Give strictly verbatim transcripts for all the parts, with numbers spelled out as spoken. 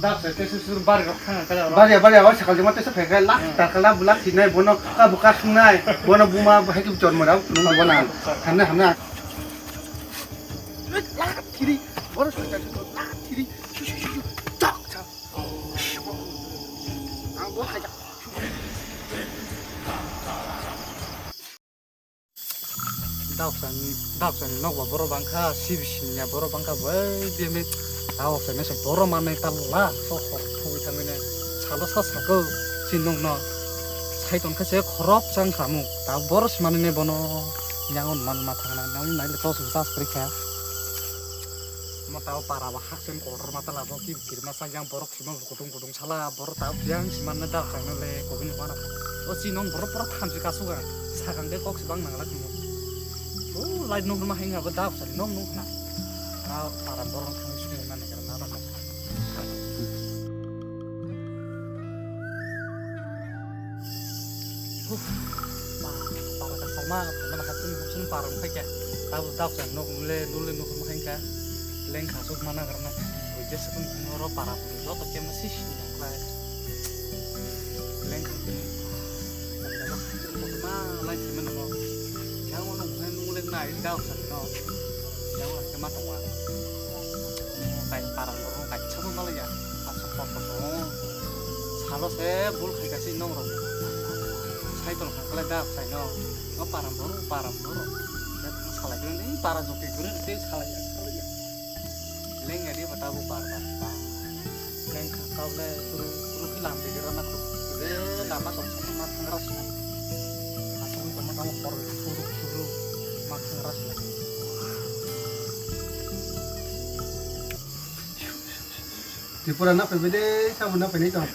Bari, bari, awal sakal jema tesa phai khe, lak, hmm, takala, bulak, sinai, bono, ka buka sungnai, bono buma, hai tu chor mora, nung bono, hamna, hamna. Lak, thiri, bono, lak, thiri, shu, shu, shu, shu, chok, chok. Ang bo hai jak. Daksani, daksani nokba borok bangkha, sibisingya borok bangkha, bai biyamwi daksani se borok manwi tala, so hor thugwi thangwi ne salo sa sako, si nokno sai tongkha se khorok chang khamu, ta borok se manwi ne bono yangon man ma thangna, nang nai le tos sa kwrwi kha. Mo ta o para ba haksen kotor ma tala bo ki kirma sa yang borok. Sima bo kutung kutung sala, borok ta biyang simanna dak kaino le, kobini wana. O si nong borok pura thamchi kasuga, sakang de kok sibang nangla kamo. O light nong ma hinga bo dak sari nong nong na. Na para borok thang sung na ne na na. Huh, pa-, para kasama, mana hasun hasun para mukha kya. Tabu dak sari nong le, nole nong ma hinga. Leng khasuk mana karna. Oi, jesa pun noro para pun joto kemna si si yang klai. Leng khasuk. Kondama khasuk kondama lai thima namo. Yang ono ngai nung leng nai dau sa no. Yang ono kema tongwa. Kai para noro kai chabo malaya. Asa kotor tong. Salo se bul khai kasi nong ro. Sai tong kha klai dau sai no. O para boru, para boru. Salai kene ni para joki guru te salai ya. Leng ya dia bata bu bar bar. Leng kau le guru guru ki lam de guru na guru. Guru lama sok sok ma thangra sini. Aku sama kamu kor guru guru ma thangra sini. Tripura na phaibai de, sabo na phainai tong.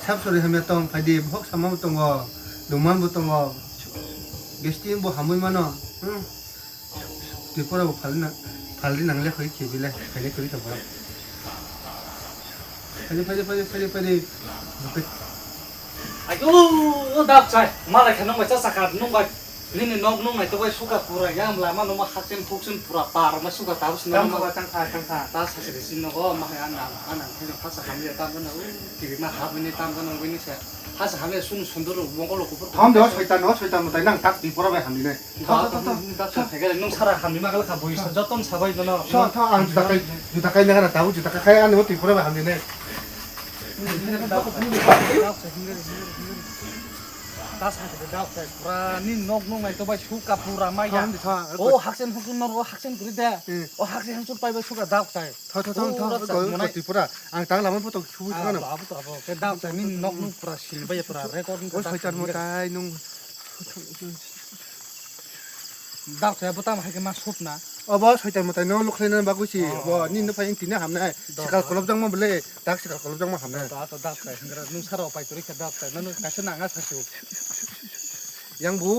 Sab sori hamya tong, phaidi, bohok sama bo tongo, duman bo tongo, guest team bo hamui mano. Hmm. Tripura bo phalna, phalri nangle hoi khebile, phainai kwrwi tong borok. Phaidi, phaidi, phaidi, phaidi, phaidi. Ayo, o dap chai, malai khe nung bai cha sakha, nung bai. Nini nok nung nai to bai suka pura yang lama numa hakchen phukchen pura par ma suka tabus na. Tang kha, tang kha, tang kha. Ta sa se sin nogo ma hai an nang an nang thai phasa hamya tam na u. Tiri ma ha bini tam na u bini se. Phasa hamya sung sundur mongol ko pur. Thom de o soitan o soitan mutai nang tak di pura bai hamni ne. Tho tho tho tho. Nung sara hamni ma kala kha boi sa joton sa bai dono. So tho ang juta kai juta kai na gara tabu juta kai an o ti pura bai hamni ne. Ta sa de dau sai pura ni nok nung nai to bai suka pura mai ya. Tho, tho. O haksen hukun nor o haksen kuri de. Hmm. O haksen hukun pai bai suka dau sai. Tho tho tho tho. Pura sa ko monai. Ko Tripura. Ang tang lama photo subu thano. Abo to abo ke dau sai ni nok nung pura sil bai pura record. O soitan mutai nung. Dau sai bo tam hai ke ma sup na. Obo soitan mutai no lukhlai na bagwi si. Oh. Bo ni no phai tini hamnai. Sikal kolop jang ma bele. Tak sikal kolop jang ma hamnai. Da to dak sai hingra nung saro pai turi khe dak sai nang kaisa nanga sasu. Yang bu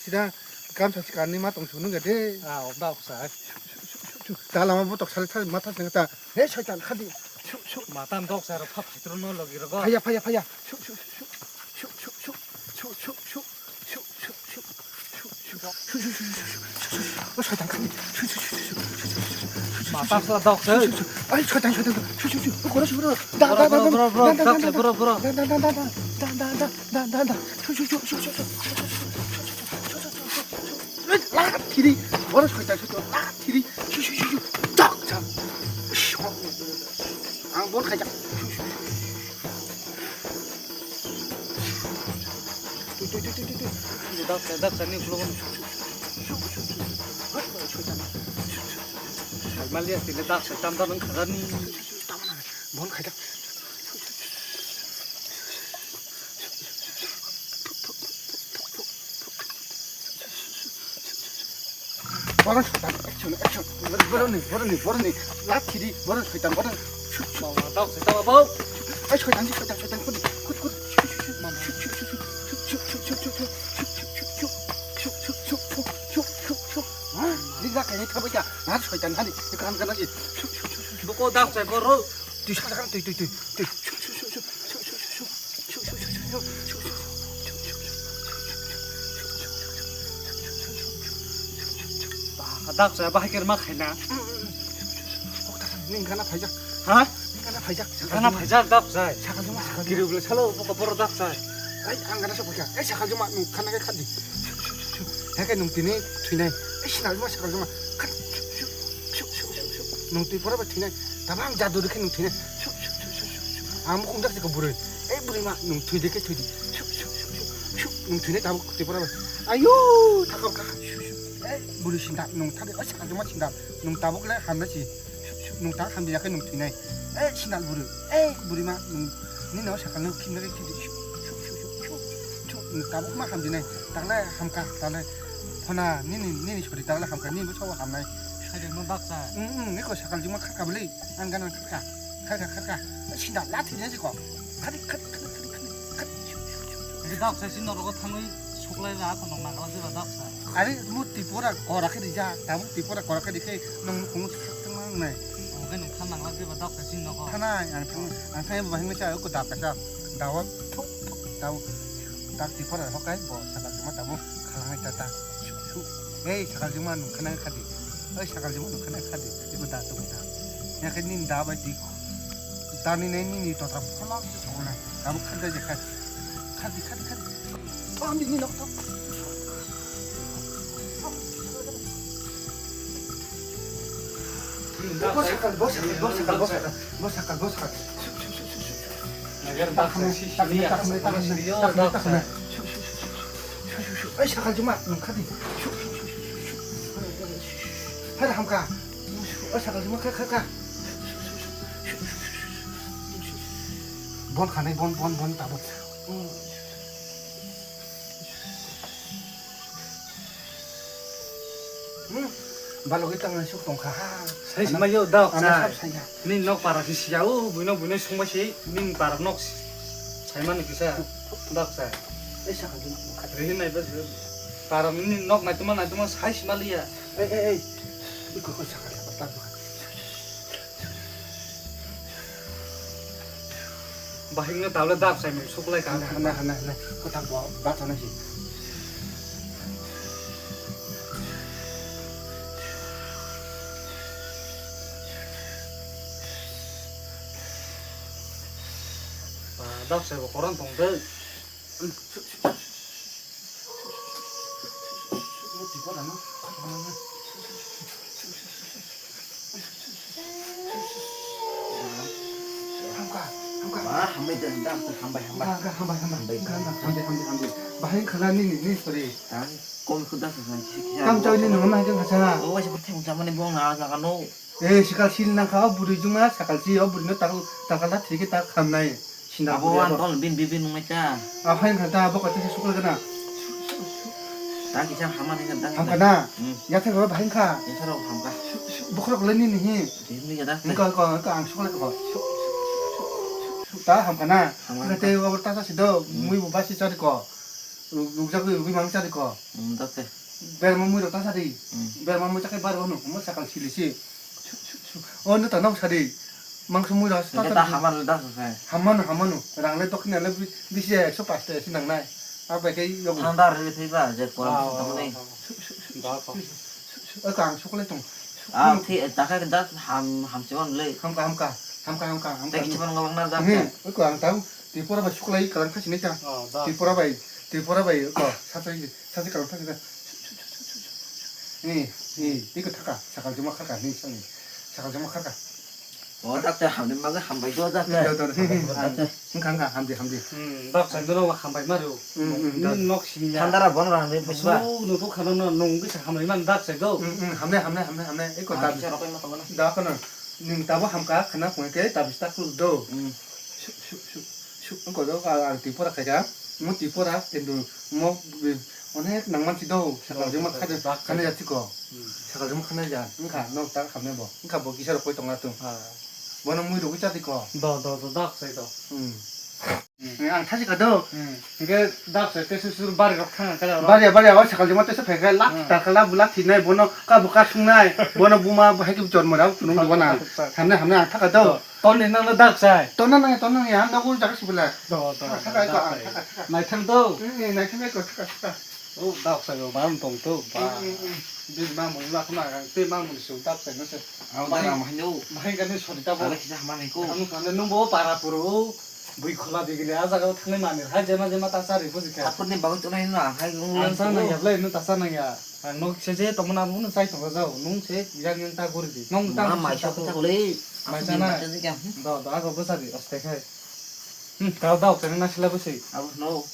sida kam sa sikal ni ma tong sunu gede. Ah, o dak sai. Ta lama botok sali thar ma thar ta. He soitan khadi. Matan dok sai ro phap sitro no logi rogo. Phaya phaya phaya. O soitan khani. Mata sa dok se. Ai soitan soitan. Shu shu shu. O koro shu. Da da da da. Bro bro bro. Da da da da. Da da da da. Da da da da. Shu shu shu shu shu. Lak thiri. Boro soitan soitan. Lak thiri. Shu shu shu shu. Dok sa. Ang bon khaja. Tui, tui, tui, tui, tui, tui. Dak, dak, dak, ni ulo. Hai, malia, tile dak, tam, tam, nang khajar ni. Bon khaida. Boron soitan, action, action. Boroni, boroni, boroni. Lathi di, boron soitan, boron. Mama, tau soitan, bau. Ai, soitan, soitan, soitan, kut, kut, kut. Mama. Di ga kene thabai ka. Na soitan hani, kan kan lagi. Boko dak sai boro. Tui sa kan tui tui tui. Tui. Ba, Dak cha bahai ker ma khaina. Kok ta nini gana phaijak. Ha? Nini gana phaijak. Gana phaijak dak cha. Sakal juma sakal juma. Kiri bole salo boko boro dak cha. Ai ang gana sok phaikha. Ai sakal juma nung khana khe khadi. Heke nung tini thwinai. Ai sinal juma sakal juma. Khat. Nung twi pora ba thwinai. Tabang jadu rikhe nung thwinai. Ang mukhung jak jikha bwrwi. Ai bwrwi ma nung thwi de khe thwi di. Nung thwinai tabuk twi pora ba. Ayo thakam kha. Ei, bwrwi sinda, nung thani, oi, sakal juma sinda, nung tabuk le hamna si, nung ta hamdi yakhe nung thwinai. Ei, sinal bwrwi, ei, bwrwi ma, nung, nini o sakal nung khimna khe khidi, nung tabuk ma hamdi nai, takle hamka, takle phona, nini, nini sori takle hamka, nini bwsao hamnai. Sakal juma baksa. Mm, mm, niko sakal juma khaka bwlwi, ang gana khaka, khaka, khaka, sinda, lathi jasi ko, khadi, khadi, khadi, khadi, khadi, khadi. Baksa si norogo thangwi suklai ra, ako nung nangla jeba baksa. Ari mu Tripura kora khe rijak, tabuk Tripura kora khe rikhe nung nukhungo thangma wngnai. Omo khe nung thanang la jeba dok kaisa nogo. Thanai, ang thang, ang thang bahai masa ko dap kaisa. Dawa thuk thuk daw. Dap Tripura hokai bo sakal juma tabuk khalangnai tata. Ei sakal juma nung khana khadi. Ei sakal juma nung khana khadi. Iko da tung da. Ya khe nin da bai di. Dani nai nini totra pholak se soknai. Tabuk khadi je khadi. Khadi, khadi, khadi. Thok, hamdi ni nok thok. Bo sakal, bo sakal, bo sakal, bo sakal, bo sakal, bo sakal. Nagar tak khamnai, tak khamnai, tak khamnai, tak khamnai, tak khamnai, tak khamnai. Ai sakal juma, nung khadi. Hai hamka. Ai sakal juma kha, kha, kha. Bon khanai, bon, bon, bon, tabuk. Hmm, balogwi tangnai suk tongkha ha. Sai sima yo dok. Ano sai. Sab saya. Ni nok para si siya o, buino buino sungma si, ni para nok si. Sai mani kisa dok sai. Ei sakal juma kha. Rehin nai bas. Para ni nok nai tuma nai tuma sai sima liya. Ei, ei, ei. Iko ko sakal juma tak. Bahingno tablet dak sai mung suklai ka. Hana, hana, hana, hana. Kotak bo, ba thana si. Ba, dak sai bo koran tong de. Hamka, hamka. Ba, hambai de, da, hambai, hambai. Hambai, hambai, hambai. Hambai, hambai. Hambai, hambai, hambai. Bahai khala ni, ni, ni, sorry. Tang, kom khuda sa, sa, sa, sa. Kam chawini nungma hai kang kasa. O, wai sa, theng chamani bong na, na, no. Eh, sikal sil nang kha, o bwrwi juma, sakal si, o bwrwi no takal, takal da thiki tak khamnai. Sinda abo bwrwi wan abo. Tol bin, bin, bin nungmai cha. A, hai kha ta, abo kata sa sukla gana. Ta kisa hama ni kan ta. Hamka na? Hmm. Ya thero bahai kha. Ya thero hamka. Bokhorok le ni ni hi. Ni ga da. Ni ko, ko, ko ang sukla ko. Ta hamka na? Hamka. Ni te abo ta sa si do, hmm, mui bo ba si chari ko. Ruk-, rukjagwi rugwi mang chari ko. Hmm, da te. Berma mui rok ta sadi. Hmm. Berma mui chakai bar wano, mo sakal sili si. Su, su, su. O, no ta nok sadi. Mangso mui rok ta. Hingke ta ta hamar le da sa khai. Hamano, hamano. Rang le dokni le bi-, bisi ekso pash taka si nang nai. A bai ke yogo. Thanda re thai ba, je kolam. Ah, su tamo nei. Ah, ah. Su, su, su, su, su, su. O kang su kole tong. Ah, thi, ta khai da ham, ham se wan le. Hamka, hamka. Hamka, hamka, hamka. Tei kichipang ngalak na da. Hmm, o kang tang. Tripura bai suklai kalang thasi nai ta. Oh, da. Tripura bai, Tripura bai ko, sacha, sacha kalang thasi ta. Ni, ni, iko thaka, sakal juma kharka, ni sani, sakal juma kharka. O, doctor, hamni maga hambai do, doctor. Ni, doctor, ni, ni, ni. Doctor. Wngkha, wngkha, hamdi, hamdi. Hmm, doctor, dono hambai maru. Hmm, hmm, ni doctor. Nok sini ya. Thandara bon rang ni, busba. Su, nungkuk khana no, nung bisa hambai man, doctor do. Hmm, hmm, hamne, hamne, hamne, hamne. Iko ah, tab-, bisa rokai ma tongana. Da kono, ning tabo hamka, khana kung ke, tabis tak do. Hmm. Su, su, su. Suk, wngkha do, ang, ang Tripura khaikha, mo Tripura, kintu mo, onek nangman si do, sakal juma khaide, khana ya chiko. Hmm. Sakal juma khana ya, wngkha, nok ta khamne bo, wngkha bo kisa rok koi tonga tung. Ah. Bono mui rogwi chati ko. Do, do, do, dak sai do. Hmm. Hmm. Ang thasi kha do. Hmm. Hingke dak sai te susur bari rok thang kala. Bari, bari, o sakal juma te se phekha, lak hmm, ta kala, bula thinai, bono ka buka sungnai, bono buma, bahai ki jormo rao, kunung do na. Hamne, hamne, ang thaka do. Do. Toni nangno dak sai. Tonna nang, tonna nang, ang nogo jaga sibila. Do, do, ah, thaka do, ko, ah, thaka, thaka. Naithang do. Hmm, naithang ko, thaka, thaka. O, dak sai, o, bam tong to, ba. Hmm, hmm, hmm. Bini mamung ma khna ang tei mamung sung tap sai no se. Ang da ram haino. Bahai gani sori tabo. Ale kisa hamani ko. Ang khane nung bo para puro. Bui khola digini a jaga thangnai mani hai jema jema ta sari buji kha. Aphurni bagwi tonai no ang hai nung. Ang sa nang ya blai no ta sa nang ya. Ang nok se je tomon abu no sai tongo jao. Nung se yang yang ta guri di. Nung ta mai sa ko ta le. Mai sa na. Do do ago bo sari oste khai. Hmm, kau dao tene na sila busi. Abo no.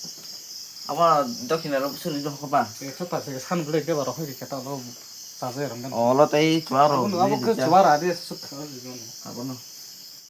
Abo dokhina ro suri do ko ba. Ekso ta se san bule ke baro hoi ke ta lo. Sa se rong kan. Olo tei chuaro. Abo ke chuara de suk kha. Abo no.